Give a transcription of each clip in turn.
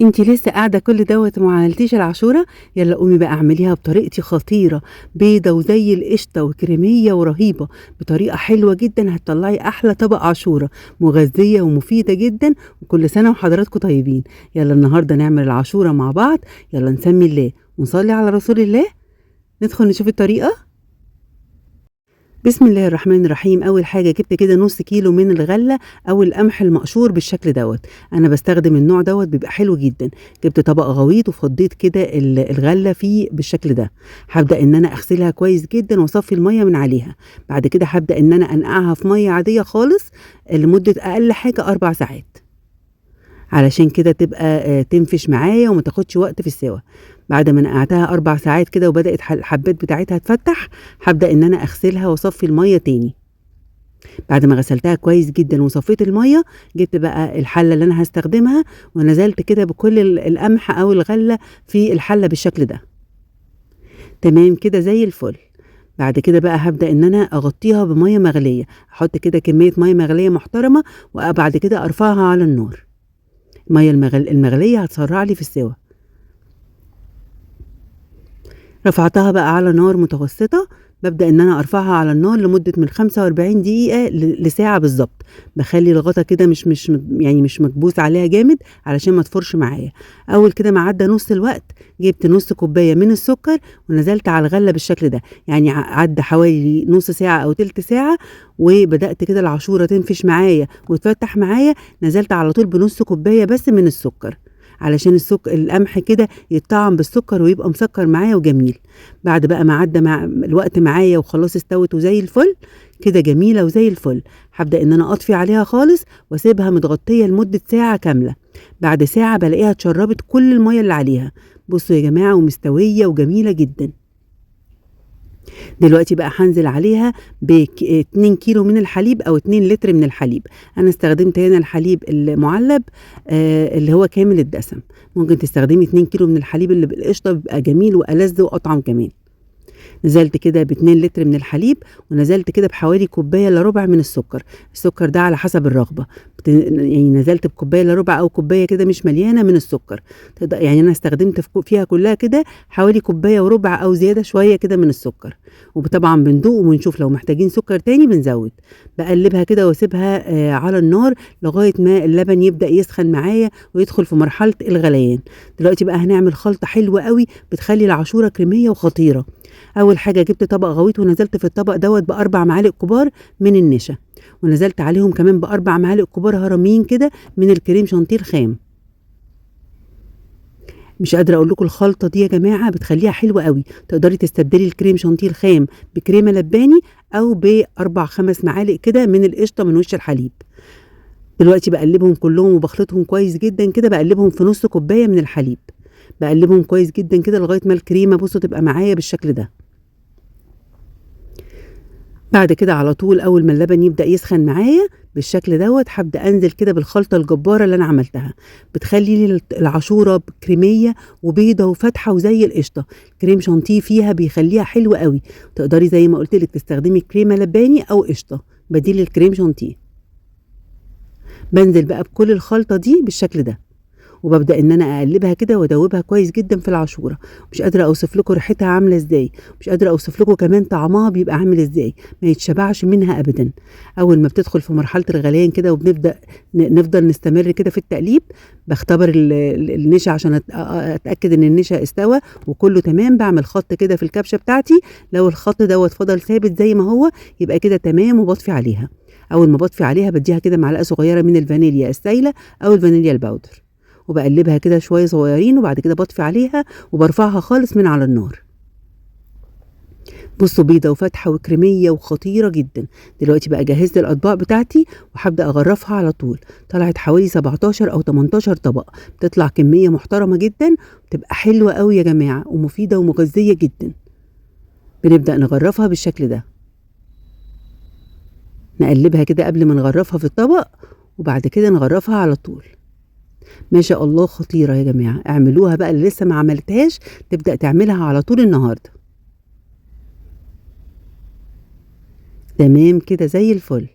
انتي لسه قاعدة كل دوت وما عملتيش العاشوره؟ يلا قومي بقى اعمليها بطريقتي خطيرة، بيضة وزي القشطه وكريميه ورهيبه، بطريقة حلوة جدا هتطلعي احلى طبق عاشوره، مغذيه ومفيدة جدا. وكل سنة وحضراتكم طيبين. يلا النهارده نعمل العاشوره مع بعض. يلا نسمي الله ونصلي على رسول الله. ندخل نشوف الطريقة. بسم الله الرحمن الرحيم. اول حاجة جبت كده نص كيلو من الغلة او القمح المقشور بالشكل دوت، انا بستخدم النوع دوت بيبقى حلو جدا. جبت طبق غويط وفضيت كده الغلة فيه بالشكل ده. هبدا ان انا اغسلها كويس جدا واصفي المية من عليها. بعد كده هبدا ان انا انقعها في مية عادية خالص لمدة اقل حاجة 4 ساعات، علشان كده تبقى تنفش معايا وما تاخدش وقت في السوا. بعد ما نقعتها 4 ساعات كده وبدأت الحبات بتاعتها تفتح، هبدأ ان انا اغسلها واصفي المية تاني. بعد ما غسلتها كويس جدا وصفيت المية، جبت بقى الحلة اللي انا هستخدمها ونزلت كده بكل القمح او الغلة في الحلة بالشكل ده. تمام كده زي الفل. بعد كده بقى هبدأ ان انا اغطيها بمية مغلية، احط كده كمية مية مغلية محترمة، وبعد كده ارفعها على النار. المية المغلية هتسرع لي في السوا. رفعتها بقى على نار متوسطة، ببدأ ان انا ارفعها على النار لمدة من 45 دقيقة لساعة بالظبط. بخلي الغطا كده مش يعني مش مكبوس عليها جامد علشان ما تفرش معايا. اول كده ما عدى نص الوقت، جبت نص كوباية من السكر ونزلت على الغلة بالشكل ده. يعني عدى حوالي نص ساعة او تلت ساعة، وبدأت كده العاشورة تنفش معايا وتفتح معايا. نزلت على طول بنص كوباية بس من السكر، علشان القمح كده يتطعم بالسكر ويبقى مسكر معايا وجميل. بعد بقى ما عدى مع الوقت معايا وخلاص استوت وزي الفل كده، جميلة وزي الفل. هبدا ان انا اطفي عليها خالص واسيبها متغطيه لمدة ساعة كاملة. بعد ساعة بلاقيها اتشربت كل المية اللي عليها. بصوا يا جماعة، ومستويه وجميلة جدا. دلوقتي بقى هنزل عليها ب 2 كيلو من الحليب او 2 لتر من الحليب. انا استخدمت هنا الحليب المعلب اللي هو كامل الدسم. ممكن تستخدمي 2 كيلو من الحليب اللي بالقشطه، بيبقى جميل والذ واطعم كمان. نزلت كده ب 2 لتر من الحليب، ونزلت كده بحوالي كوباية الا ربع من السكر. السكر ده على حسب الرغبة، يعني نزلت بكوبايه الا ربع او كوباية كده مش مليانة من السكر. يعني انا استخدمت فيها كلها كده حوالي كوباية وربع او زيادة شوية كده من السكر. وطبعا بندوق ونشوف لو محتاجين سكر تاني بنزود. بقلبها كده واسيبها على النار لغاية ما اللبن يبدا يسخن معايا ويدخل في مرحلة الغليان. دلوقتي بقى هنعمل خلطه حلوة قوي بتخلي العاشوره كريميه وخطيرة. اول حاجة جبت طبق غويط ونزلت في الطبق دوت ب4 معالق كبار من النشا، ونزلت عليهم كمان ب4 معالق كبار هرمين كده من الكريم شانتيه الخام. مش قادرة اقول لكم الخلطة دي يا جماعة بتخليها حلوة قوي. تقدري تستبدلي الكريم شانتيه الخام بكريمه لباني او ب4 5 معالق كده من القشطه من وش الحليب. دلوقتي بقلبهم كلهم وبخلطهم كويس جدا كده. بقلبهم في نص كوباية من الحليب، بقلبهم كويس جدا كده لغاية ما الكريمة بصوا تبقى معايا بالشكل ده. بعد كده على طول اول ما اللبن يبدا يسخن معايا بالشكل دوت، هبدا انزل كده بالخلطه الجبارة اللي انا عملتها. بتخلي لي العاشوره كريميه وبيضه وفاتحه وزي القشطه. كريم شانتيه فيها بيخليها حلوة قوي. تقدري زي ما قلت لك تستخدمي كريمة لباني او قشطه بديل الكريم شانتيه. بنزل بقى بكل الخلطة دي بالشكل ده، وببدا ان انا اقلبها كده وادوبها كويس جدا في العاشوره. مش قادرة اوصف لكم ريحتها عامله ازاي، مش قادرة اوصف لكم كمان طعمها بيبقى عامل ازاي، ما يتشبعش منها ابدا. اول ما بتدخل في مرحلة الغليان كده وبنبدا نفضل نستمر كده في التقليب. بختبر النشا عشان اتاكد ان النشا استوى وكله تمام. بعمل خط كده في الكبشه بتاعتي، لو الخط دوت فضل ثابت زي ما هو يبقى كده تمام، وبطفي عليها. اول ما بطفي عليها بديها كده معلقه صغيرة من الفانيليا السايله او الفانيليا ال powder، وبقلبها كده شوية صغيرين، وبعد كده بطفي عليها وبرفعها خالص من على النار. بصوا بيضة وفاتحه وكريميه وخطيرة جدا. دلوقتي بقى جهزت الاطباق بتاعتي وهبدا اغرفها على طول. طلعت حوالي 17 او 18 طبق، بتطلع كمية محترمه جدا، بتبقى حلوة قوي يا جماعة ومفيدة ومغذيه جدا. بنبدا نغرفها بالشكل ده، نقلبها كده قبل ما نغرفها في الطبق، وبعد كده نغرفها على طول. ما شاء الله خطيرة يا جماعة. اعملوها بقى، اللي لسه ما عملتهاش تبدأ تعملها على طول النهاردة. تمام كده زي الفل.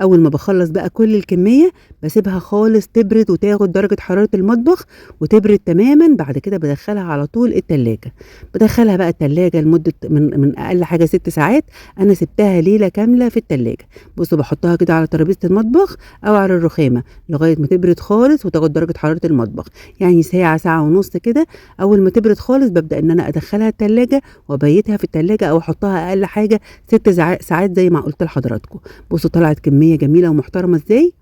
اول ما بخلص بقى كل الكمية بسيبها خالص تبرد وتاخد درجه حرارة المطبخ وتبرد تماما. بعد كده بدخلها على طول التلاجة، بدخلها بقى التلاجة لمدة من اقل حاجة 6 ساعات. انا سبتها ليلة كاملة في التلاجة. بصوا بحطها كده على ترابيزة المطبخ او على الرخامه لغاية ما تبرد خالص وتاخد درجه حرارة المطبخ، يعني ساعة ساعة ونص كده. اول ما تبرد خالص ببدا ان انا ادخلها التلاجة وابيتها في التلاجة او احطها اقل حاجة 6 ساعات زي ما قلت لحضراتكم. بصوا طلعت كمية جميلة ومحترمة ازاي.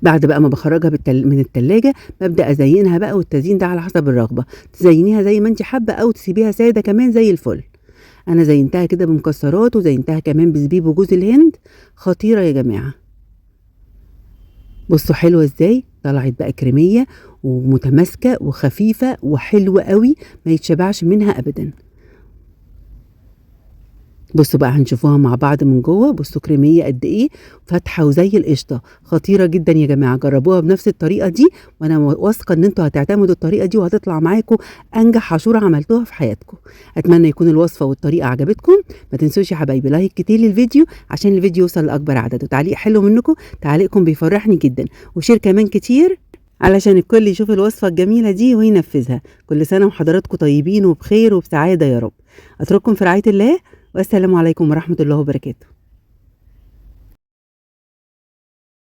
بعد بقى ما بخرجها من التلاجة ببدأ ازينها بقى، والتزيين ده على حسب الرغبة، تزينيها زي ما انت حابة او تسيبيها سادة كمان زي الفل. انا زينتها كده بمكسرات وزينتها كمان بزبيب وجوز الهند، خطيرة يا جماعة. بصوا حلوة ازاي، طلعت بقى كريمية ومتماسكة وخفيفة وحلوة قوي، ما يتشبعش منها ابدا. بصوا بقى هنشوفوها مع بعض من جوه. بصوا كريميه قد ايه، فاتحة وزي القشطه، خطيرة جدا يا جماعة. جربوها بنفس الطريقة دي وانا واثقة ان انتوا هتعتمدوا الطريقة دي وهتطلع معاكم انجح عاشوره عملتوها في حياتكم. اتمنى يكون الوصفة والطريقة عجبتكم. ما تنسوش يا حبايبي like كتير للفيديو عشان الفيديو يوصل لاكبر عدد، وتعليق حلو منكم، تعليقكم بيفرحني جدا، و share كمان كتير علشان الكل يشوف الوصفة الجميلة دي وينفذها. كل سنة وحضراتكم طيبين وبخير وبسعاده يا رب. اترككم في رعاية الله، والسلام عليكم ورحمة الله وبركاته.